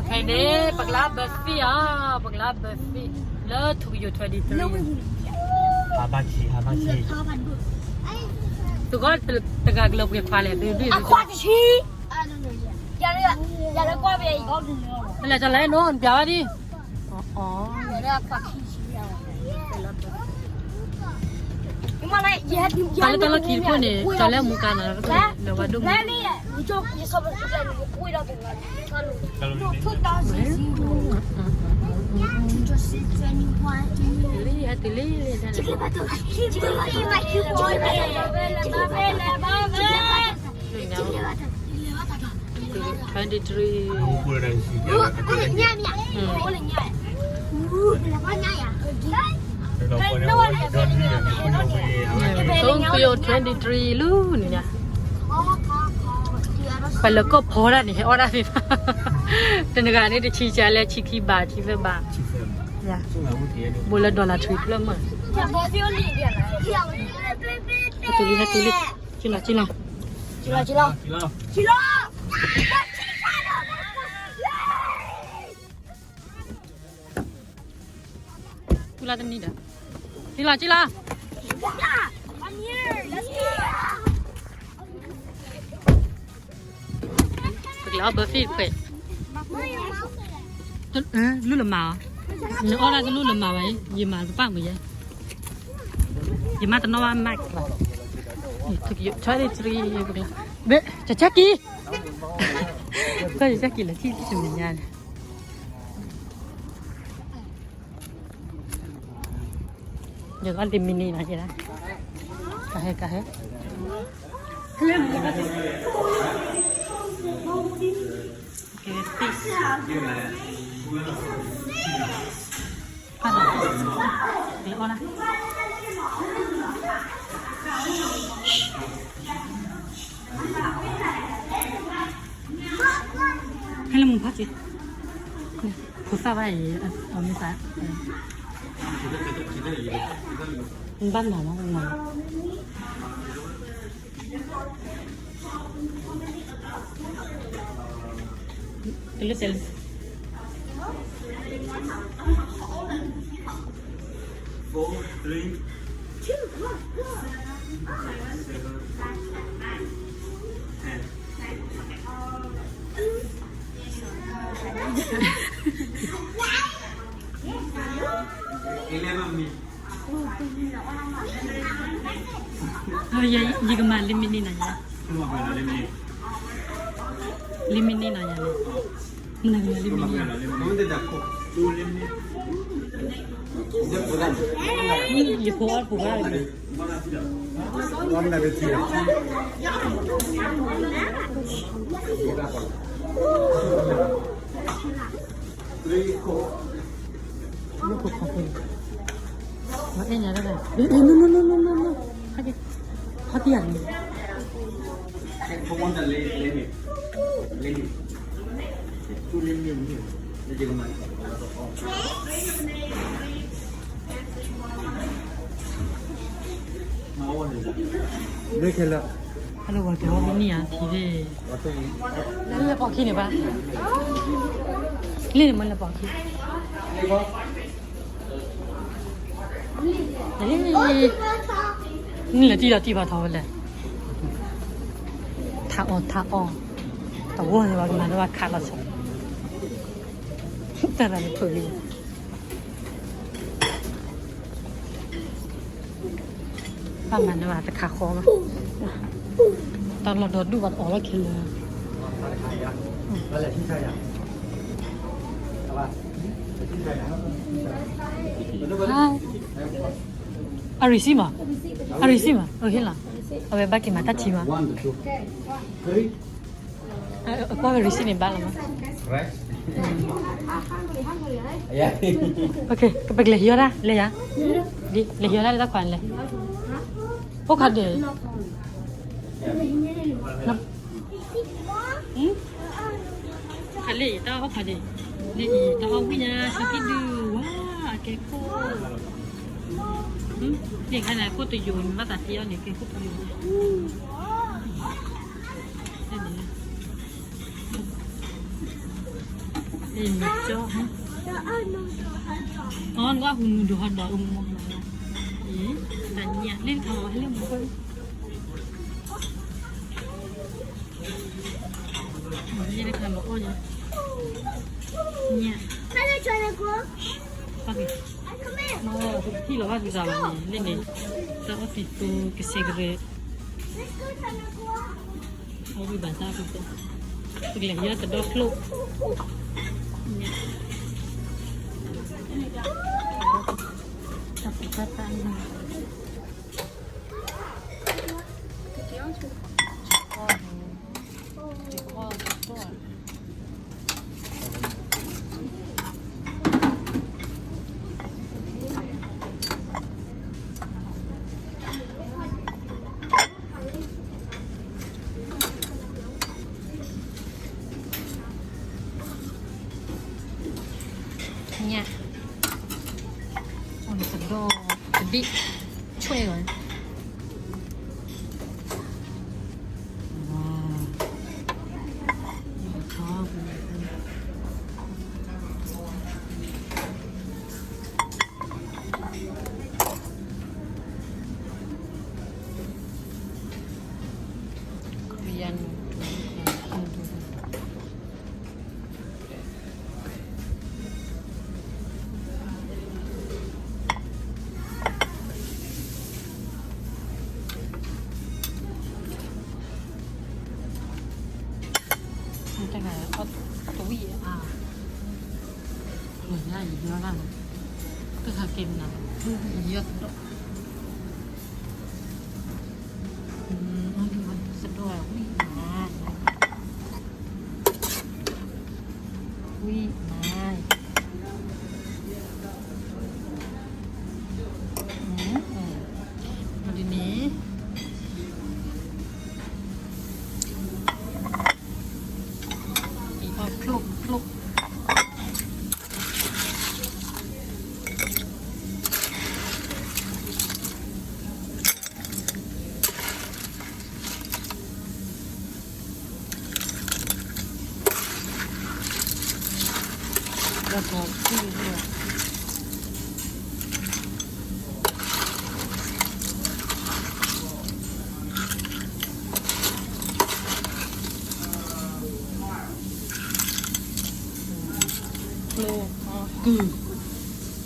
ဖဲန့ၣ် ပကလၢ birthday ဧါ, ပကလၢ birthday လၢ Tokyo twenty three. ဟါဘၣ်ခံ, ဟါဘၣ်ခံ. သုကီၢ်တဂၤကလၢပှဲၤခွါလဲၣ်, သုဒုးအခွါတဆံ. လဲၤကလဲၤနီၢ် နပျးဝဲဒံး. အီၤ တၢ်လၢတၢ်လီၢ်ခံတခိၣ်န့ၣ် ကၠီၤလၢမူကါနီၤ, လဲၤဝဲဒိၣ်မး. တုၤလံ, တုၤလံ. twenty three. ဆိကမိၣ် twenty three လူၤန့ၣ်ညါ, ပှၤလၢကီၢ်ဖီဒၣ်န့ၣ် ဟဲအီၣ်ဒၣ်သ့ၣ်တဖၣ်, တနဂၤန့ၣ် တဆံကလဲ ဆံခံဘး ဆံသၢဘး, ဘိလၢ dollar ထွံဖျၢၣ်မး. ဟဲတုၤလံ, ဟဲတုၤလံ, ကလီၤ, ကလီၤ, ကလီၤ, ကလီၤ. ကူလၢတနံၤဒီး, ကလီၤ, ကလီၤ. ပကလဲၤအီၣ် birthday တခွဲး, လူလၢမၤအီၤ, နအီၣ်ဒၣ်တလူလၢမၤဘၣ်အံၤ, ယမၤတပာ်မုာ်ယဲ, ယမၤတနီၣ်ဘၣ် Max ဘၣ်, twenty three ပကလဲၤ, ကကၢ်ကံ, ကကၢ်ကံလၢထံၣ်တနံၤညါန့ၣ်. ယကလံမံနံနီၤ, ကဟဲ, ကဟဲ. ဟဲလၢမုၢ်ဖးက့ၤ, ဖိသၣ်ဘၣ်အံၤ, အမ့ၢ်သး, ဘၣ်နၤမး, နၤ. တလၢတဲလၢ four, three, seven, ten, eleven minutes. ယကမၤလံမံနံနီၤယဲ, လံမံနံနီၤယဲ, မနၤကမၤလံမံနံ, ယဖိအီၣ်တပူၤဘၣ်, လၢခိၣ်ခီၣ်ဖိ, မၤအဲၣ်ညါဒၣ်, no, no, no, no, no, no, ဟဲက့ၤ, ဟဲက့ၤယၤန့ၣ်. Hello, ဝၤကဲၤဝီမံနံဧါ, ထံၣ်, လၢပိာ်ခံန့ၣ်ဘၣ်, လၢန့ၣ်မ့ၢ်လၢပိာ်ခံ. နလဲၤတံၢ်ဒီးတံၢ်ဘၣ်ထီၣ်ဝဲလဲၣ်, ထးအီၣ်ထးအီ, တဝီန့ၣ်ဘၣ်ကမၤလၢဘၣ်ခးလီၤဆီ, တၢ်ရၤန့ၣ်ဖုးလံ. ဘၣ်မၤန့ၢ်ဘၣ်တခါဃီဘၣ်, တၢ်လီၢ်ဒီဒူၣ်ဘၣ်တအီၣ်လီၢ်ခဲလၢာ်. အ receipt မး, အ receipt မး, အဟ့ၣ်လီၤ, အဝဲဘၣ်က့ၤမၤတၢ်ထံမး. အကွၢ်ဝဲ receipt န့ၣ်ဘၣ်လီၤမး. ပကလဲၤဟံးအီၣ်ဒၣ်လဲၣ်ယၤ, လဲၤဟံးအီၣ်ဒၣ်လၢတၢ်ခွးန့ၣ်လဲၣ်, အိၣ်ခါဒဲး, ခါလၢတၢ်အိၣ်ခါဒဲး, လၢအံၤတၢ်အိၣ်ဝံၣ်ညါ ဆူကံဒုဝါ, အကဲခိၣ်, သ့ၣ်ခါန့ၣ် ခိၣ်တယိာ်န့ၣ် ဘၣ်သးတ့အီၤန့ၣ် ကဲခိၣ်တယိာ်န့ၣ်. န့ၣ်, ပ နကၠီ, အီ နကဟူနူၤဒိၣ်ဟီဒီးအမူမီၢ်, အံၤ, တၢ်ညၣ်လၢတခါလီၤ ဟဲလၢမူခိၣ်, လၢတခါလီၤအီၣ်ညါ, ညၣ်, ဟံၣ်လီၤဘၣ်သတးလီၤန့ၣ် လၢန့ၣ်, တၢ်အီၣ်သံးသိကစဲကရၢ အဝံၣ်ဘၣ်တၢ်ဖုၣ်, ပကလဲၤယီၢ်တဒီဖျိ, တၢ်ပူၤတၢ်တၢ်န့ၣ်, ညၣ်, အီၣ်န့ၣ်ကဒီး, တဘ့ၣ်, ဆွဲလီၤ, ဝါ, ယၤန့ၣ် တဂၤအီၣ်တဝံၣ်အါ, လၢညါယယီၢ်လၢ်, တဂၤက့ၤမနၤ, ယယီၢ်တဒီး, အီၣ်လံအီၣ်လံ စဒိၣ်ဝံၣ်မး, ဝံၣ်မး, ဒ်န့ၣ် အီၣ်ဖျိဖျိ, ဒီးကီၢ်ထံၣ်န့ၣ် ကျိအီၣ်ကုၢ်, က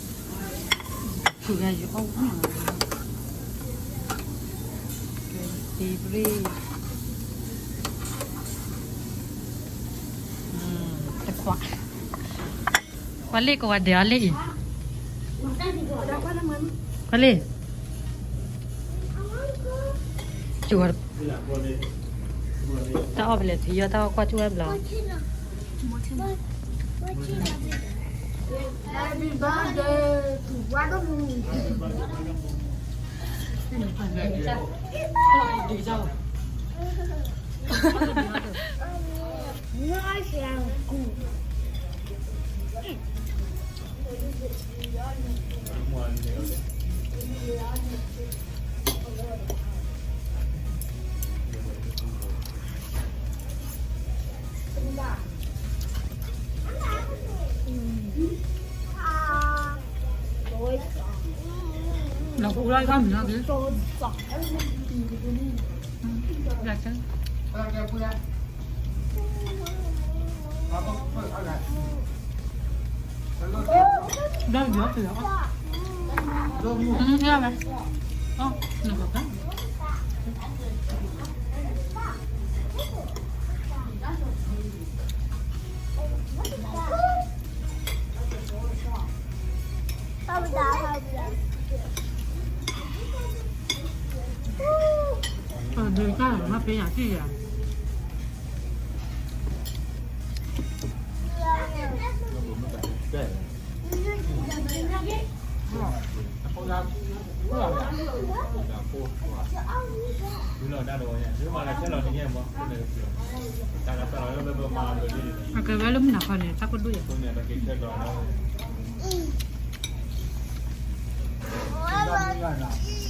ုၢ်ဂၤယအီၣ်ဝံၣ်မး, ကဲ တ့ဘရ့ၣ်, တခွး, ကွၢ်လ့ၣ်ကဝၤဒဲးအီၤလ့ၣ်အံၤ, ကွၢ်လ့ၣ်, တၢ်အီၣ်ဖဲလဲၣ် ထံယီၢ်တၢ်အီၣ်ကွၢ်ကၠူၣ်ဝဲဘျီ Happy birthday to Wadamu. ဒုးကၢ်မၤပ့ၤယၤက့ၢ်ယၤ အကဲဝဲလၢမုၢ်နၤခီန့ၣ် တၢ်ကဒိၣ်ယၤ တဘ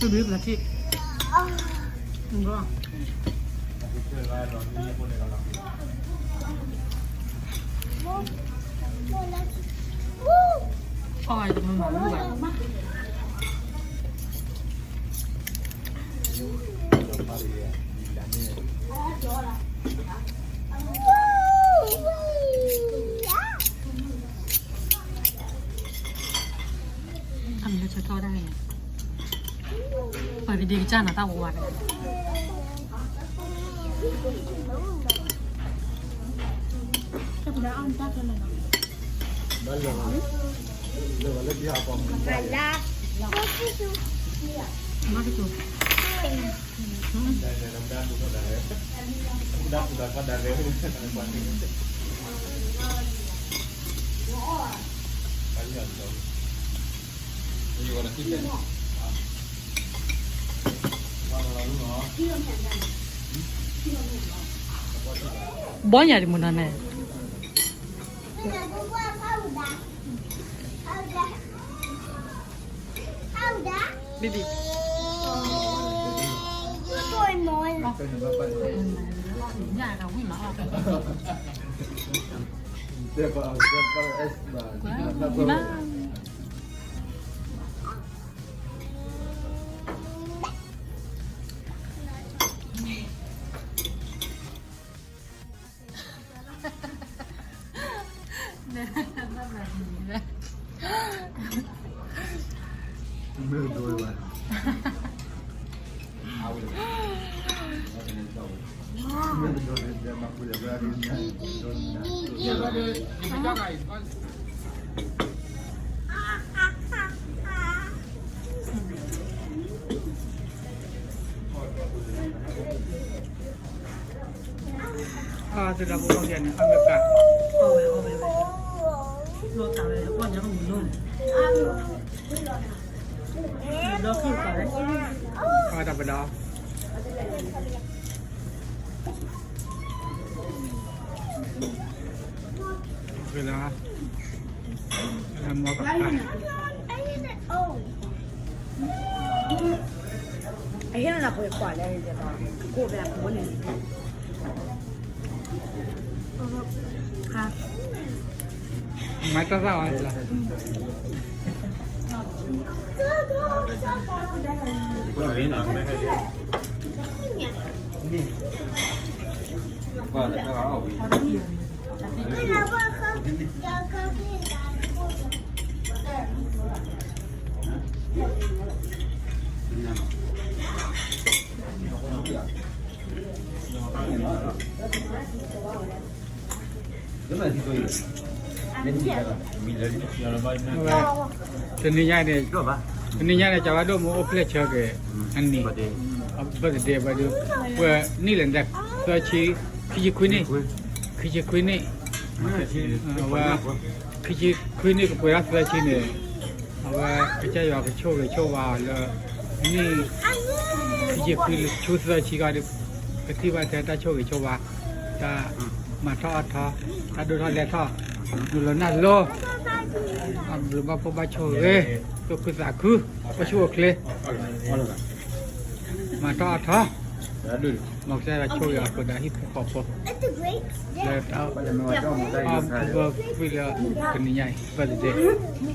ျုးပျၢၤထံၣ် ဘီ Mom, အီၣ်တမၤမၤဝံၤဘၣ်. အမ့ၢ်လၢဆၢထီၣ်ဒၣ်န့ၣ် ပှၤကဒ့ကစၢ်နၤတၢ်ဝဲဝဲန့ၣ် ဘီညါဒ်မနုၤန့ၣ် ဘံဘံ ညၣ်ဝံၣ်မး ဝံၣ်မး အသုဒၣ်ဖိဘၣ်ကဲန့ၣ် အမ့ၢ်ကး အီၣ်ဝဲအီၣ်ဝဲဝဲ လီၤတၢ်ဝဲ အီၣ်ညါကမုာ်လိၣ်န့ၣ် ဒီးခံကးဝဲ အတၢ်ပဒါ ကလါ ကလါမီၢ်ကး အဟ့ၣ်လီၤနၤပှဲၤကွၢ်လဲၣ် ကိးဝဲအပူၤန့ၣ် မၤတၢ်သၣ်ဝဲလီၤ တနံၤညါန့ၣ် တနံၤညါန့ၣ် ကၠီၤဝါဒိၣ်မူအိၣ်ဖျဲၣ်ဆၢက့ၤ အနံၣ် အ birthday ဘၣ်ဒီး ပှဲၤနံၣ်လဲၣ်ဒၣ် သၢဆံ ခံဆံခွံနံၣ် ခံဆံခွံနံၣ် အဝဲ ခံဆံခွံနံၣ်ကပှဲၤဒၣ်သၢဆံန့ၣ် အဝဲကစၢ်ယွၤကဆိၣ်ဂ့ၤဆိၣ်ဝါအီၤလၢ နံၣ် ခံဆံခွံဆူသၢဆံခါဒီး ကထံၣ်ဘၣ်ထဲတၢ်ဆိၣ်ဂ့ၤဆိၣ်ဝါ တၢ်မၤထီၣ်အီၣ်ထီၣ် တၢ်ဒိၣ်ထီၣ်လဲၢ်ထီၣ် ဒူၣ်လီၤနၢ်လိၤ အဘျုးဘၣ်ဖှိၣ်ဘၣ်ဆိၣ်ဂ့ၤ သူၣ်ခုသးခု အိၣ်ဆူၣ်အိၣ်ချ့ မၤထီၣ်အီၣ်ထီၣ် မ်ကစၢ်ယွၤဆိၣ်ဂ့ၤအီၤကဒါဟံၣ်ဖိဃီဖိ လၢတၢ်အီၣ်ဘၣ်ကွံာ်လၢတနံၤညါအံၤ birthday မ်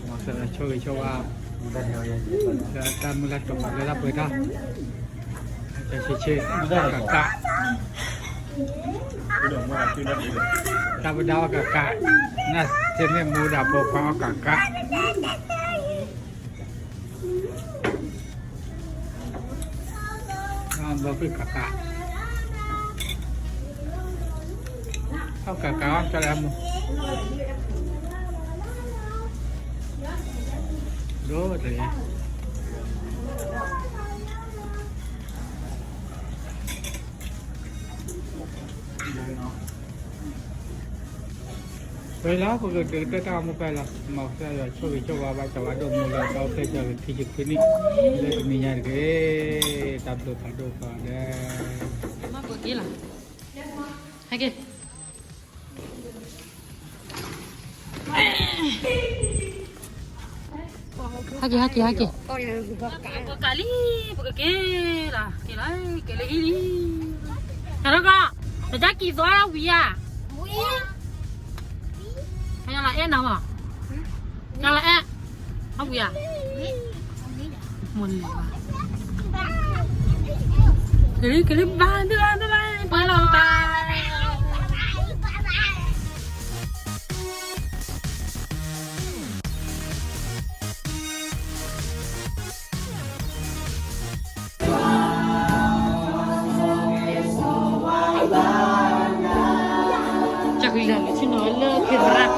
ကစၢ်ယွၤဆိၣ်ဂ့ၤဆိၣ်ဝါ လၢတၢ်မုၢ်လၢ်တမၤလၢတၢ်ပှဲၤထီၣ် တၢ်ဆံးဆံး ကကး တၢ်ပဒါအီၣ်ကကး နၢ်သ့န့ၣ်မူဒါဖိခွါအီၣ်ကကး ဘီကွံာ်ကကး အီၣ်ကကးအီၣ်ကလၢမူ ဒိၣ်တယါ ဝဲလီၤ ပကဒုးကတၢၢ်တၢ်ဂီၤမူဖဲလီၤ မ်ကစၢ်ယွၤဆိၣ်ဂ့ၤဆိၣ်ဝါဘၣ်ကၠီၤဝါဒိၣ်မူလၢတၢ်အိၣ်ဖျဲၣ်ကၠီၤက့ၤခံဆံခွံနံၣ် လၢတနံၤညါတက့ၢ် တၢ်ဘျုးဖးဒိၣ်ဃီဒီး မၤပက့ၤလီၤ ဟဲက့ၤ ဟဲက့ၤ ဟဲက့ၤ ဟဲက့ၤ ပကကးလံ ပကက့ၤလီၤ က့ၤလီၤ က့ၤလၢဟံၣ်လံ တၢ်လၢကီၢ် ပတၢ်ကံၢ်သွါဝံၤဧါ ဝံၤ ဝံၤ အဲၣ်နၤမး, ကလၢအဲၣ်, ဟီၣ်ပူၤယၤ, မိၢ်လဲၤဘၣ်, ကလံၤကလံၤ bye bye bye bye ပှဲၤလီၤ bye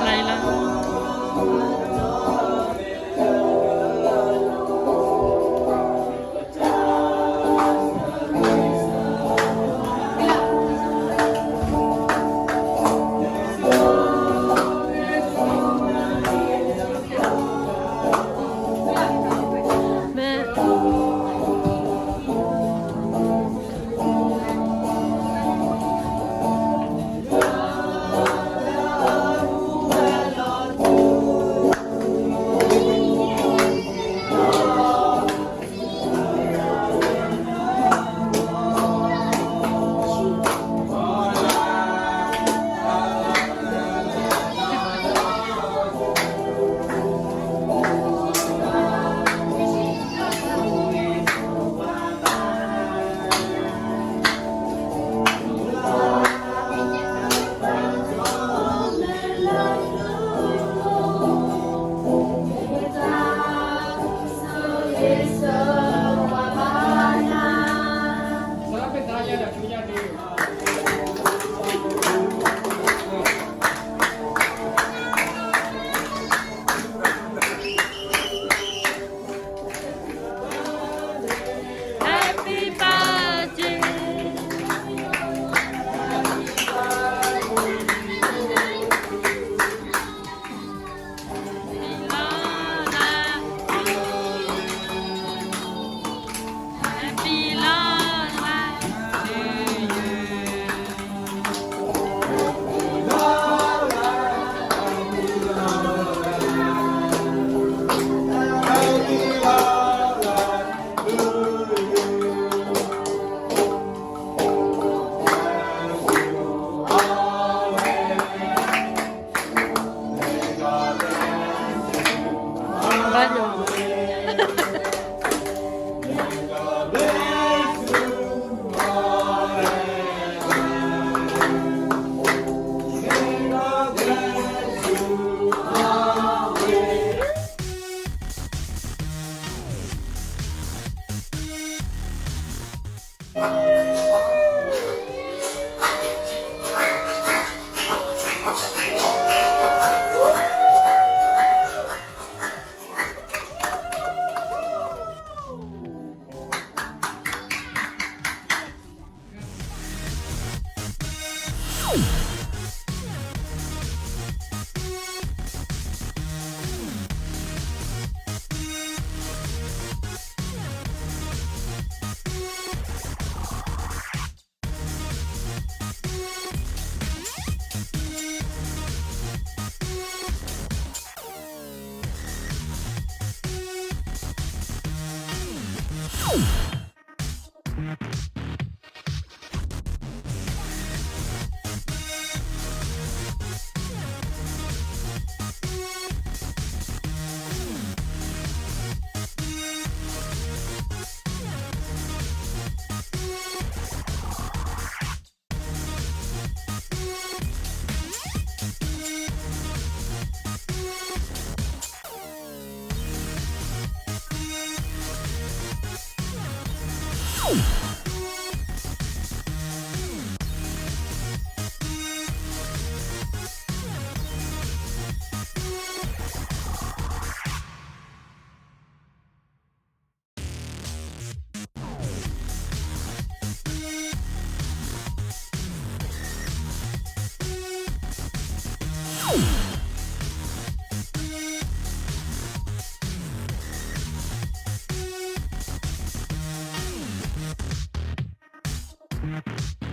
bye.